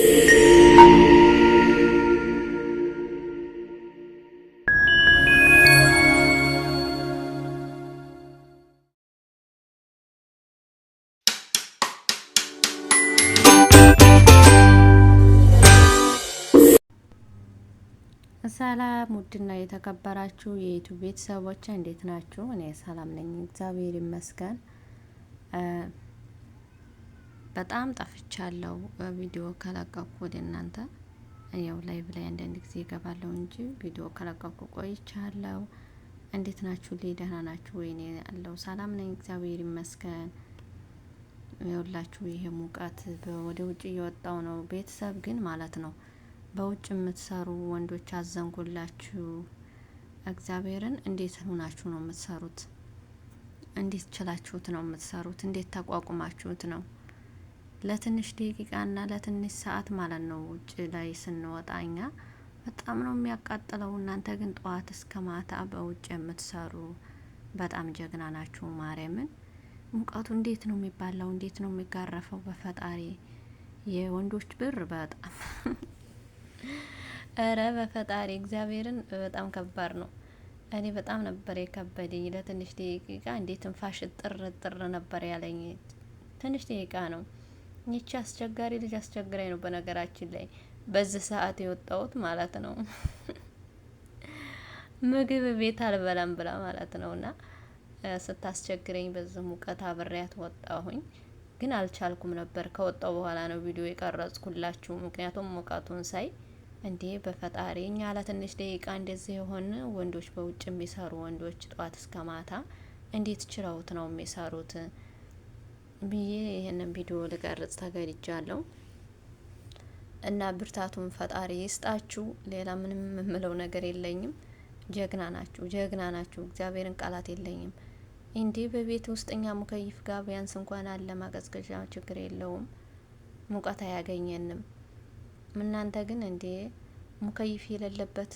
ሰላም ውድና የተከበራችሁ የ YouTube ቤተሰቦች እንዴት ናችሁ? እኔ ሰላም ነኝ፣ እግዚአብሔር ይመስገን። በጣም ጠፍቻለሁ። ቪዲዮ ከለቀኩ ወደ እናንተ ያው live ላይ አንዳንድ ጊዜ እገባለሁ እንጂ ቪዲዮ ከለቀኩ ቆይቻለሁ። እንዴት ናችሁ? ደህና ናችሁ ወይ? እኔ ያለው ሰላም ነኝ፣ እግዚአብሔር ይመስገን። ይኸውላችሁ ይሄ ሙቀት ወደ ውጭ እየወጣው ነው። ቤተሰብ ግን ማለት ነው በውጭ የምትሰሩ ወንዶች አዘንጉላችሁ። እግዚአብሔርን እንዴት ሆናችሁ ነው የምትሰሩት? እንዴት ችላችሁት ነው የምትሰሩት? እንዴት ተቋቁማችሁት ነው? ለትንሽ ደቂቃና ለትንሽ ሰዓት ማለት ነው ውጭ ላይ ስንወጣ እኛ በጣም ነው የሚያቃጥለው። እናንተ ግን ጠዋት እስከ ማታ በውጭ የምትሰሩ በጣም ጀግና ናችሁ። ማርያምን ሙቀቱ እንዴት ነው የሚባላው? እንዴት ነው የሚጋረፈው? በፈጣሪ የወንዶች ብር በጣም እረ በፈጣሪ እግዚአብሔርን በጣም ከባድ ነው። እኔ በጣም ነበር የከበደኝ። ለትንሽ ደቂቃ እንዴት ትንፋሽ ጥር ጥር ነበር ያለኝ። ትንሽ ደቂቃ ነው። ይቺ አስቸጋሪ ልጅ አስቸግራኝ ነው በነገራችን ላይ በዚህ ሰዓት የወጣሁት ማለት ነው። ምግብ ቤት አልበላም ብላ ማለት ነው። እና ስታስቸግረኝ በዚህ ሙቀት አብሬያት ወጣሁኝ። ግን አልቻልኩም ነበር። ከወጣው በኋላ ነው ቪዲዮ የቀረጽኩላችሁ። ምክንያቱም ሙቀቱን ሳይ እንዴ በፈጣሪ እኛ ለትንሽ ደቂቃ እንደዚህ የሆን ወንዶች፣ በውጭ የሚሰሩ ወንዶች ጠዋት እስከ ማታ እንዴት ችለውት ነው የሚሰሩት ብዬ ይህንን ቪዲዮ ልቀርጽ ተገድጃለሁ። እና ብርታቱን ፈጣሪ ይስጣችሁ። ሌላ ምንም የምለው ነገር የለኝም። ጀግና ናችሁ፣ ጀግና ናችሁ። እግዚአብሔርን ቃላት የለኝም። እንዲህ በቤት ውስጥ እኛ مكيف ጋር ቢያንስ እንኳን አለ ማቀዝቀዣ፣ ችግር የለውም ሙቀት አያገኘንም። እናንተ ግን እንዴ مكيف የሌለበት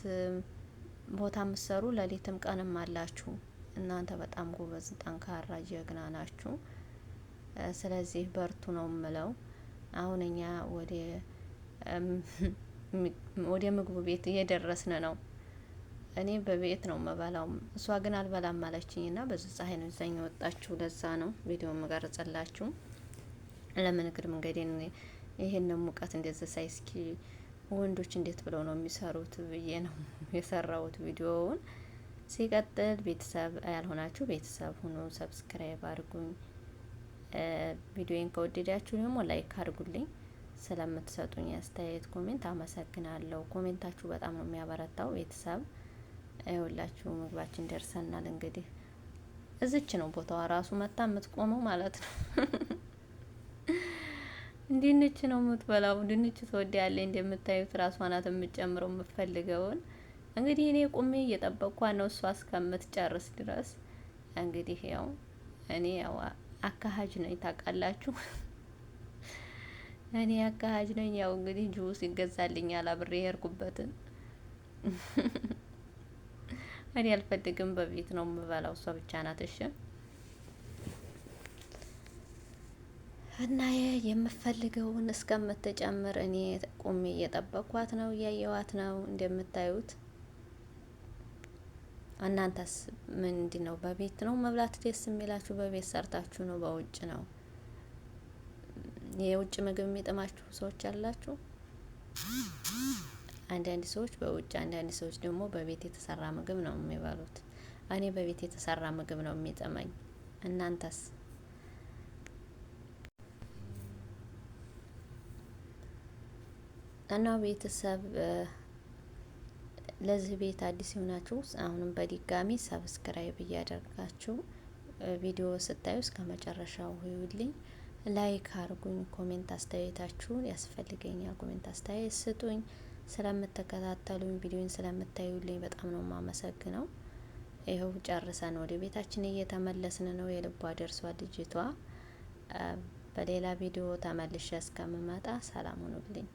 ቦታ ምሰሩ ሌሊትም ቀንም አላችሁ። እናንተ በጣም ጎበዝ፣ ጠንካራ፣ ጀግና ናችሁ። ስለዚህ በርቱ ነው ምለው። አሁን እኛ ወደ ምግቡ ቤት እየደረስን ነው። እኔ በቤት ነው መበላው፣ እሷ ግን አልበላም አለችኝ ና በዚ ፀሐይ ነው ይዛኝ የወጣችሁ። ለዛ ነው ቪዲዮ መቀረጽላችሁ። ለምን እግር መንገዴን ይሄን ሙቀት እንደዚህ ሳይ እስኪ ወንዶች እንዴት ብለው ነው የሚሰሩት ብዬ ነው የሰራሁት ቪዲዮውን። ሲቀጥል ቤተሰብ ያልሆናችሁ ቤተሰብ ሁኑ፣ subscribe አድርጉኝ። ቪዲዮን ከወደዳችሁ ደግሞ like አድርጉልኝ። ስለምትሰጡኝ አስተያየት comment አመሰግናለሁ። comment ኣችሁ በጣም ነው የሚያበረታው። ቤተሰብ ይኸውላችሁ ምግባችን ደርሰናል። እንግዲህ እዚች ነው ቦታዋ ራሱ መታ የምትቆመው ማለት ነው። ድንች ነው የምትበላው። ድንች ትወዳለች። እንደምታዩት ራሷ ናት የምትጨምረው የምትፈልገውን። እንግዲህ እኔ ቁሜ እየጠበቅኳ ነው እሷ እስከምትጨርስ ድረስ። እንግዲህ ያው እኔ ያው አካሃጅ ነኝ ታውቃላችሁ። እኔ አካሃጅ ነኝ። ያው እንግዲህ ጁስ ይገዛልኛል አብሬ የሄድኩበትን። እኔ አልፈልግም፣ በቤት ነው የምበላው። እሷ ብቻ ናት እሺ እና የምፈልገውን እስከምትጨምር እኔ ቁሜ እየጠበኳት ነው፣ እያየዋት ነው እንደምታዩት። እናንተስ ምንድን ነው? በቤት ነው መብላት ደስ የሚላችሁ? በቤት ሰርታችሁ ነው? በውጭ ነው? የውጭ ምግብ የሚጥማችሁ ሰዎች አላችሁ? አንዳንድ ሰዎች በውጭ፣ አንዳንድ ሰዎች ደግሞ በቤት የተሰራ ምግብ ነው የሚበሉት። እኔ በቤት የተሰራ ምግብ ነው የሚጥመኝ። እናንተስ? እና ቤተሰብ ለዚህ ቤት አዲስ የሆናችሁ አሁንም በድጋሚ subscribe እያደረጋችሁ ቪዲዮ ስታዩ እስከ መጨረሻው ሁዩልኝ፣ like አርጉኝ፣ comment አስተያየታችሁን ያስፈልገኛል። comment አስተያየት ስጡኝ። ስለምትከታተሉኝ ቪዲዮን ስለምታዩልኝ በጣም ነው የማመሰግነው። ይኸው ጨርሰን ወደ ቤታችን እየተመለስን ነው። የልቧ ደርሷ ልጅቷ። በሌላ ቪዲዮ ተመልሼ እስከምመጣ ሰላም ሁኑልኝ።